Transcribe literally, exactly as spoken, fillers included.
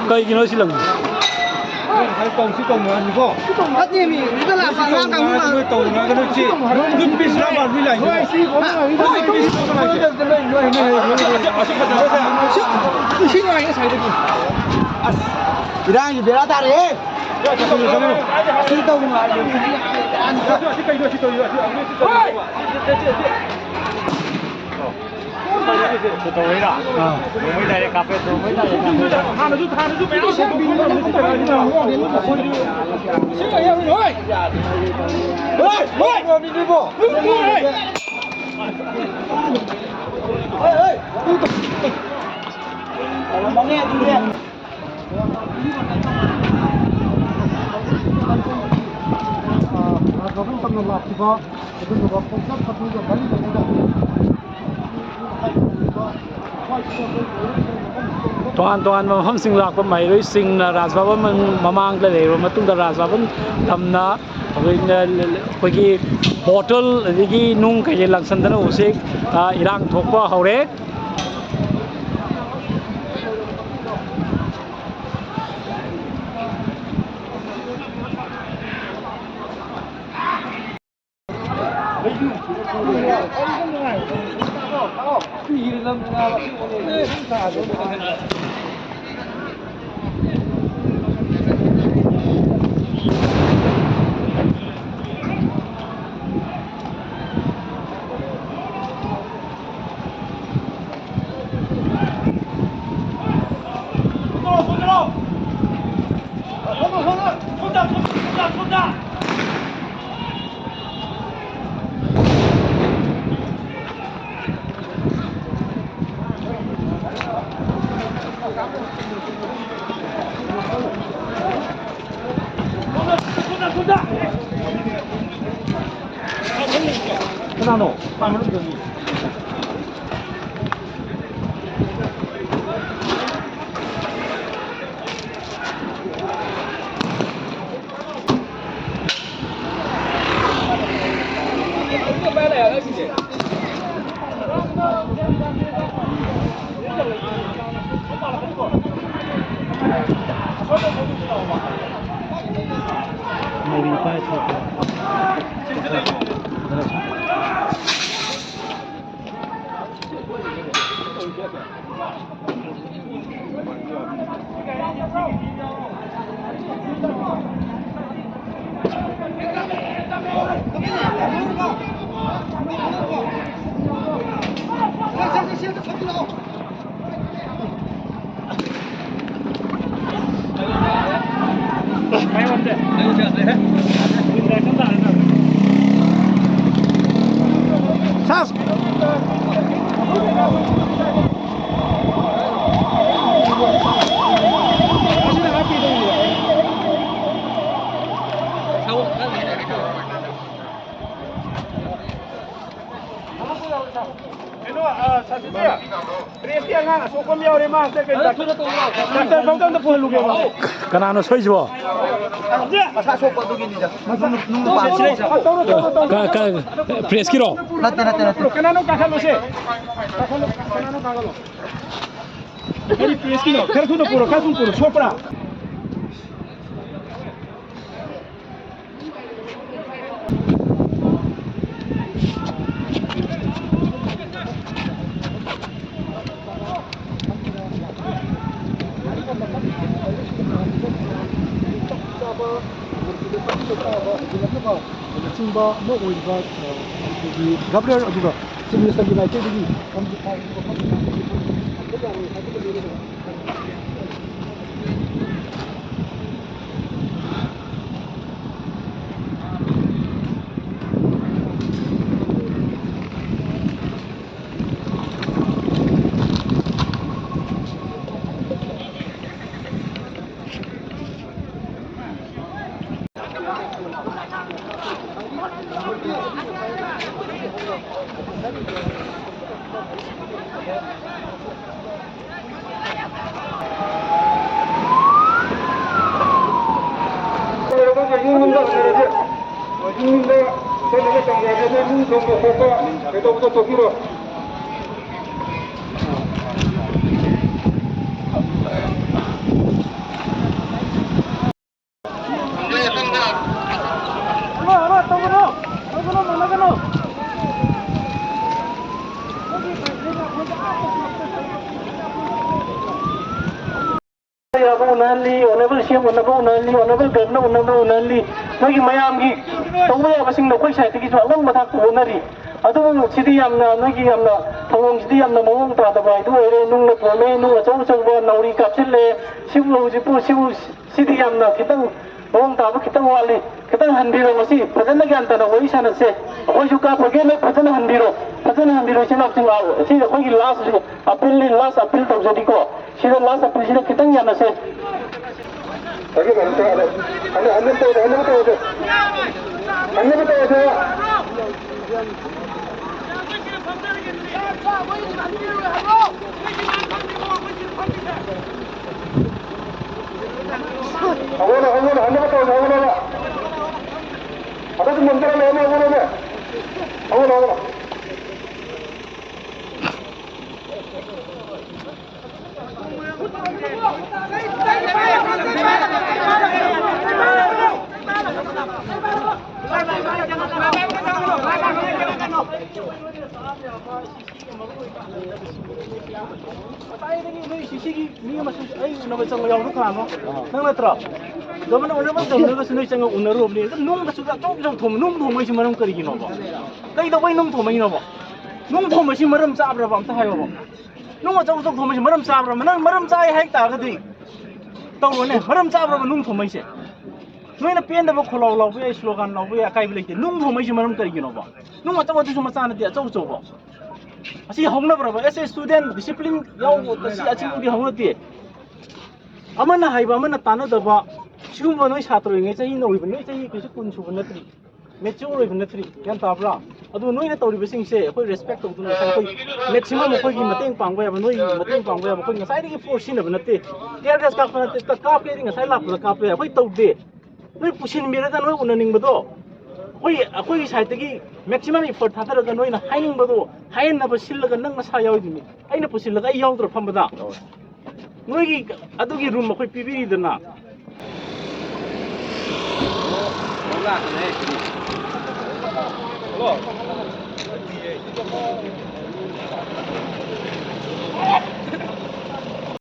ꯀꯩꯒꯤꯅꯣ ꯁꯤ ꯂꯪ? ꯉꯁꯥꯏ ꯀꯧꯁꯤ ꯀꯧꯅꯔꯅꯤꯀꯣ꯫ ꯅꯠꯇꯦꯃꯤ, ꯁꯤꯗ ꯂꯥꯛꯄ ꯑꯉꯥꯡ ꯀꯥꯡꯕꯨ ꯉꯥꯡ-, ꯅꯣꯏ ꯀꯧꯅꯔꯒ ꯅꯣꯏ ꯁꯤ ꯅꯨꯄꯤꯁꯤ ꯂꯥꯛꯄ ꯅꯣꯏ ꯂꯥꯛꯏꯁꯤ꯫ ꯍꯣꯏ, ꯁꯤ ꯐꯣꯟ ꯂꯥꯛꯏꯁꯤ꯫ ꯅꯣꯏ ꯅꯨꯄꯤꯁꯤ ꯐꯣꯟ ꯂꯥꯛꯏꯁꯤ꯫ ꯁꯤ, ꯁꯤ ꯅꯨꯡꯉꯥꯏ ꯉꯁꯥꯏꯗꯒꯤ꯫ ꯑꯁ, ꯏꯔꯥꯡꯁꯤ ꯕꯦꯔꯥ ꯇꯥꯔꯦꯍꯦ꯫ ꯁꯤ ꯇꯧꯅꯨ ꯍꯥꯏꯕꯅꯤ꯫ ꯁꯤ ꯀꯩꯅꯣ ꯁꯤ ꯇꯧꯔꯤꯁꯤ? ꯁꯤ ꯇꯧꯔꯤꯁꯤ? ꯁꯤ ꯇꯧꯔꯤꯔꯥ? ꯑꯥ꯫ ꯅꯣꯡꯃꯩ direct ꯀꯥꯞꯄꯦ, ꯅꯣꯡꯃꯩ direct ꯀꯥꯞꯄꯦ꯫ ꯍꯥꯟꯅꯁꯨ, ꯍꯥꯟꯅꯁꯨ ꯃꯌꯥꯝ ꯁꯤ ꯀꯩꯅꯣ ꯁꯤ ꯇꯧꯔꯤꯁꯤ? ꯍꯣꯏ, ꯍꯣꯏ꯫ ꯍꯣꯏ, ꯍꯣꯏ꯫ ꯍꯣꯏ, ꯍꯣꯏ꯫ ꯇꯣꯉꯥꯟ ꯇꯣꯉꯥꯟꯕ ꯃꯐꯝꯁꯤꯡ ꯂꯥꯛꯄ ꯃꯍꯩꯔꯣꯏꯁꯤꯡꯅ ꯔꯥꯖ ꯚꯕꯟ ꯃꯃꯥꯡꯗ ꯂꯩꯔꯕ ꯃꯇꯨꯡꯗ, ꯔꯥꯖ ꯚꯕꯟ ꯊꯝꯅ ꯑꯩꯈꯣꯏꯅ, ꯑꯩꯈꯣꯏꯒꯤ ꯕꯣꯇꯜ ꯑꯗꯒꯤ ꯅꯨꯡ ꯀꯩꯀꯩ ꯂꯪꯁꯟꯗꯅ ꯍꯧꯖꯤꯛ, ꯑ, ꯏꯔꯥꯡ ꯊꯣꯛꯄ ꯍꯧꯔꯦ꯫ ꯀꯅꯥꯅꯣ? ꯃꯧꯔꯤ ꯄꯥꯏ ꯊꯣꯛꯄ꯫ ꯀꯩꯅꯣ, ꯑ, ꯁꯥꯟꯇꯤꯁꯦ, ꯄ꯭ꯔꯦꯁꯀꯤ ꯑꯉꯥꯡ ꯑꯁꯣꯛꯄ ꯑꯃ ꯌꯥꯎꯔꯦ, ꯃꯥ ꯍꯟꯗꯛ ꯀꯩꯅꯣ, ꯗꯥꯛꯇꯔ ꯐꯥꯎꯗ ꯑꯝꯇ ꯄꯨꯍꯜꯂꯨꯒꯦꯕ꯫ ꯀꯅꯥꯅꯣ ꯁꯣꯏꯁꯤꯕꯣ? ꯃꯁꯥ ꯁꯣꯛꯄ ꯑꯗꯨꯒꯤꯅꯤꯗ꯫ ꯅꯨꯡ, ꯅꯨꯡ ꯅꯨꯄꯥ꯫ ꯇꯧꯔꯣ, ꯇꯧꯔꯣ, ꯇꯧꯔꯣ, ꯇꯧꯔꯣ, ꯀ-, ꯇꯧꯔꯣ꯫ ꯀ-, ꯄ꯭ꯔꯦꯁꯀꯤꯔꯣ? ꯅꯠꯇꯦ, ꯅꯠꯇꯦ, ꯅꯠꯇꯦ꯫ ꯀꯅꯥꯅꯣ ꯀꯥꯈꯠꯂꯣꯁꯦ? ꯀꯥꯈꯠꯂꯣ, ꯀꯅꯥꯅꯣ ꯀꯥꯈꯠꯂꯣ? ꯀꯔꯤ ꯄ꯭ꯔꯦꯁꯀꯤꯅꯣ? ꯈꯔ ꯊꯨꯅ ꯄꯨꯔꯣ, ꯈꯔ ꯊꯨꯅ ꯄꯨꯔꯣ, ꯁꯣꯛꯄ꯭ꯔꯥ? ꯆꯥꯕ, ꯃꯅꯤꯄꯨꯔꯗ ꯆꯠꯅꯤꯡꯕ ꯆꯥꯕ ꯍꯦꯟꯒꯠꯂꯛꯅꯕ ꯑꯆꯨꯝꯕ ꯑꯃ ꯑꯣꯏꯔꯤꯕ, ꯑ, ꯑꯩꯈꯣꯏꯒꯤ ꯒꯕꯔꯅꯔ ꯑꯗꯨꯒ ꯆꯤꯐ ꯃꯤꯅꯤꯁꯇꯔꯒꯤ ꯃꯥꯏꯀꯩꯗꯒꯤ ꯌꯨꯝꯗ ꯆꯠꯂꯒ ꯇꯧꯅꯔꯒ ꯅꯣꯏ ꯏꯃꯨꯡ ꯊꯣꯡꯕ ꯈꯣꯠꯄ ꯀꯩꯗꯧꯕꯗꯣ ꯇꯣꯛꯄꯤꯔꯣ꯫ ꯌꯥꯕ ꯎꯅꯍꯜꯂꯤ, ꯑꯣꯅꯔꯦꯕꯜ ꯁꯤ ꯑꯦꯝ ꯎꯅꯕ ꯎꯅꯍꯜꯂꯤ, ꯑꯣꯅꯔꯦꯕꯜ ꯒꯕꯔꯅꯔ ꯎꯅꯕ ꯎꯅꯍꯜꯂꯤ꯫ ꯅꯣꯏꯒꯤ ꯃꯌꯥꯝꯒꯤ ꯇꯧꯕ ꯌꯥꯕꯁꯤꯡꯗꯣ ꯑꯩꯈꯣꯏ ꯁꯥꯏꯠꯇꯒꯤꯁꯨ ꯑꯉꯝꯕ ꯊꯥꯛꯇ ꯍꯣꯠꯅꯔꯤ꯫ ꯑꯗꯨꯕꯨ ꯁꯤꯗꯤ ꯌꯥꯝꯅ ꯅꯣꯏꯒꯤ ꯌꯥꯝꯅ ꯊꯧꯑꯣꯡꯁꯤꯗꯤ ꯌꯥꯝꯅ ꯃꯑꯣꯡ ꯇꯥꯗꯕ ꯍꯥꯏꯗꯨ ꯑꯣꯏꯔꯦ꯫ ꯅꯨꯡꯅ ꯊꯣꯝꯃꯦ, ꯅꯨꯡ ꯑꯆꯧ ꯑꯆꯧꯕ ꯅꯥꯎꯔꯤ ꯀꯥꯞꯁꯤꯜꯂꯦ꯫ ꯁꯤꯕꯨ ꯍꯧꯖꯤꯛꯄꯨ ꯁꯤꯕꯨ ꯁꯤꯗꯤ ꯌꯥꯝꯅ ꯈꯤꯇꯪ ꯃꯑꯣꯡ ꯇꯥꯕ ꯈꯤꯇꯪ ꯋꯥꯠꯂꯤ꯫ ꯈꯤꯇꯪ ꯍꯟꯕꯤꯔꯣ, ꯉꯁꯤ ꯐꯖꯅ ꯒ꯭ꯌꯥꯟ ꯇꯥꯅ ꯋꯥꯔꯤ ꯁꯥꯟꯅꯁꯦ꯫ ꯑꯩꯈꯣꯏꯁꯨ ꯀꯥꯞꯄꯒꯦ, ꯅꯣꯏ ꯐꯖꯅ ꯍꯟꯕꯤꯔꯣ, ꯐꯖꯅ ꯍꯟꯕꯤꯔꯣ, ꯏꯆꯤꯟ ꯏꯅꯥꯎꯁꯤꯡ꯫ ꯁꯤ ꯑꯩꯈꯣꯏꯒꯤ ꯂꯥꯁ ꯑꯄꯤꯜꯅꯤ, ꯂꯥꯁ ꯑꯄꯤꯜ ꯇꯧꯖꯔꯤꯀꯣ꯫ ꯁꯤꯗ ꯂꯥꯁ ꯑꯄꯤꯜꯁꯤꯗ ꯈꯤꯇꯪ ꯌꯥꯅꯁꯦ꯫ ꯍꯟꯅꯕ ꯇꯧꯔꯁꯦ, ꯍꯟꯅꯕ ꯇꯧꯔꯁꯦ, ꯍꯟꯅꯕ ꯇꯧꯔꯁꯦ꯫ ꯍꯧꯒꯠꯂꯣ, ꯍꯧꯒꯠꯂꯣ, ꯍꯟꯅꯕ ꯇꯧꯔꯣ, ꯍꯧꯒꯠꯂꯣ꯫ ꯑꯗꯨꯁꯨ ꯅꯝꯊꯔ ꯂꯩꯔꯝꯃꯦ, ꯍꯧꯒꯠꯂꯣꯅꯦ꯫ ꯍꯧꯒꯠꯂꯣ, ꯍꯧꯒꯠꯂꯣ꯫ ꯉꯁꯥꯏꯗꯒꯤ ꯅꯣꯏ ꯁꯤꯁꯤꯒꯤ ꯃꯤ ꯑꯃꯁꯨ ꯑꯩ ꯎꯅꯕ ꯆꯪꯕ ꯌꯥꯎꯕ ꯀꯅꯥꯅꯣ? ꯅꯪ ꯅꯠꯇ꯭ꯔꯣ? ꯒꯕꯔꯅꯔ ꯎꯅꯕ ꯆꯪꯉꯒꯁꯨ ꯅꯣꯏ ꯆꯪꯉ ꯎꯅꯔꯨꯕꯅꯦ꯫ ꯑꯗꯨ ꯅꯨꯡꯗꯁꯨ ꯑꯆꯧ ꯑꯆꯧ ꯊꯣꯝ-, ꯅꯨꯡ ꯊꯣꯝꯃꯛꯏꯁꯤ ꯃꯔꯝ ꯀꯔꯤꯒꯤꯅꯣꯕ? ꯀꯩꯗꯧꯕꯩ ꯅꯨꯡ ꯊꯣꯝꯃꯛꯏꯅꯣꯕ? ꯅꯨꯡ ꯊꯣꯝꯕꯁꯤ ꯃꯔꯝ ꯆꯥꯕ꯭ꯔꯕ? ꯑꯝꯇ ꯍꯥꯏꯌꯣꯕ꯫ ꯅꯨꯡ ꯑꯆꯧ ꯑꯆꯧ ꯊꯣꯝꯕꯁꯤ ꯃꯔꯝ ꯆꯥꯕ꯭ꯔꯕ? ꯅꯪ ꯃꯔꯝ ꯆꯥꯏ ꯍꯥꯏ ꯇꯥꯔꯒꯗꯤ ꯇꯧꯔꯣꯅꯦ꯫ ꯃꯔꯝ ꯆꯥꯕ꯭ꯔꯕ ꯅꯨꯡ ꯊꯣꯝꯃꯛꯏꯁꯦ? ꯅꯣꯏꯅ ꯄꯦꯟꯗꯕ ꯈꯣꯜꯂꯥꯎ ꯂꯥꯎꯕ ꯌꯥꯏ, ꯁ꯭ꯂꯣꯒꯥꯟ ꯂꯥꯎꯕ ꯌꯥꯏ, ꯑꯀꯥꯏꯕ ꯂꯩꯇꯦ꯫ ꯅꯨꯡ ꯊꯣꯝꯃꯛꯏꯁꯤ ꯃꯔꯝ ꯀꯔꯤꯒꯤꯅꯣꯕ? ꯅꯨꯡ ꯑꯆꯧ ꯑꯗꯨꯁꯨ ꯃꯆꯥ ꯅꯠꯇꯦ, ꯑꯆꯧ ꯑꯆꯧꯕ꯫ ꯑꯁꯤ ꯍꯧꯅꯕ꯭ꯔꯕ? As a student, discipline ꯌꯥꯎꯕ ꯑꯁꯤ ꯑꯁꯤꯕꯨꯗꯤ ꯍꯧꯅꯗꯦ꯫ ꯑꯃꯅ ꯍꯥꯏꯕ ꯑꯃꯅ ꯇꯥꯟꯅꯗꯕ, ꯁꯤꯒꯨꯝꯕ ꯅꯣꯏ ꯁꯥꯇ꯭ꯔ ꯑꯣꯏꯔꯤꯉꯩ ꯆꯍꯤ ꯅꯧꯔꯤꯕ, ꯅꯣꯏ ꯆꯍꯤ ꯀꯩꯁꯨ ꯀꯨꯟ ꯁꯨꯕ ꯅꯠꯇ꯭ꯔꯤ, ꯃꯦꯆ꯭ꯌꯣꯔ ꯑꯣꯏꯕ ꯅꯠꯇ꯭ꯔꯤ, ꯒ꯭ꯌꯥꯟ ꯇꯥꯕ꯭ꯔꯥ? ꯑꯗꯨ ꯅꯣꯏꯅ ꯇꯧꯔꯤꯕꯁꯤꯡꯁꯦ ꯑꯩꯈꯣꯏ ꯔꯦꯁꯄꯦꯛ ꯇꯧꯗꯨꯅ ꯉꯁꯥꯏ ꯑꯩꯈꯣꯏ ꯃꯦꯛꯁꯤꯃꯝ ꯑꯩꯈꯣꯏꯒꯤ ꯃꯇꯦꯡ ꯄꯥꯡꯕ ꯌꯥꯕ, ꯅꯣꯏ ꯃꯇꯦꯡ ꯄꯥꯡꯕ ꯌꯥꯕ ꯑꯩꯈꯣꯏ ꯉꯁꯥꯏꯗꯒꯤ ꯐꯣꯔꯁ ꯁꯤꯖꯤꯟꯅꯕ ꯅꯠꯇꯦ꯫ ꯇꯤꯌꯔ ꯒ꯭ꯌꯥꯁ ꯀꯥꯞꯄ ꯅꯠꯇꯦ, ꯀꯥꯞꯀꯦ ꯍꯥꯏꯗꯤ ꯉꯁꯥꯏ ꯂꯥꯛꯄꯗ ꯀꯥꯞꯄ ꯌꯥꯏ, ꯑꯩꯈꯣꯏ ꯇꯧꯗꯦ꯫ ꯅꯣꯏ ꯄꯨꯁꯤꯟꯕꯤꯔꯒ ꯅꯣꯏ ꯎꯅꯅꯤꯡꯕꯗꯣ ꯑꯩꯈꯣꯏ, ꯑꯩꯈꯣꯏꯒꯤ ꯁꯥꯏꯠꯇꯒꯤ ꯃꯦꯛꯁꯤꯃꯝ ꯏꯐꯔꯠ ꯊꯥꯗꯔꯒ ꯅꯣꯏꯅ ꯍꯥꯏꯅꯤꯡꯕꯗꯣ ꯍꯥꯏꯍꯟꯅꯕ ꯁꯤꯜꯂꯒ ꯅꯪ ꯅꯁꯥ ꯌꯥꯎꯔꯤꯗꯨꯅꯤ꯫ ꯑꯩꯅ ꯄꯨꯁꯤꯜꯂꯒ ꯑꯩ ꯌꯥꯎꯗ꯭ꯔ ꯐꯝꯕꯗ? ꯅꯣꯏꯒꯤ ꯑꯗꯨꯒꯤ ꯔꯨꯝ ꯑꯩꯈꯣꯏ ꯄꯤꯕꯤꯔꯤꯗꯅ꯫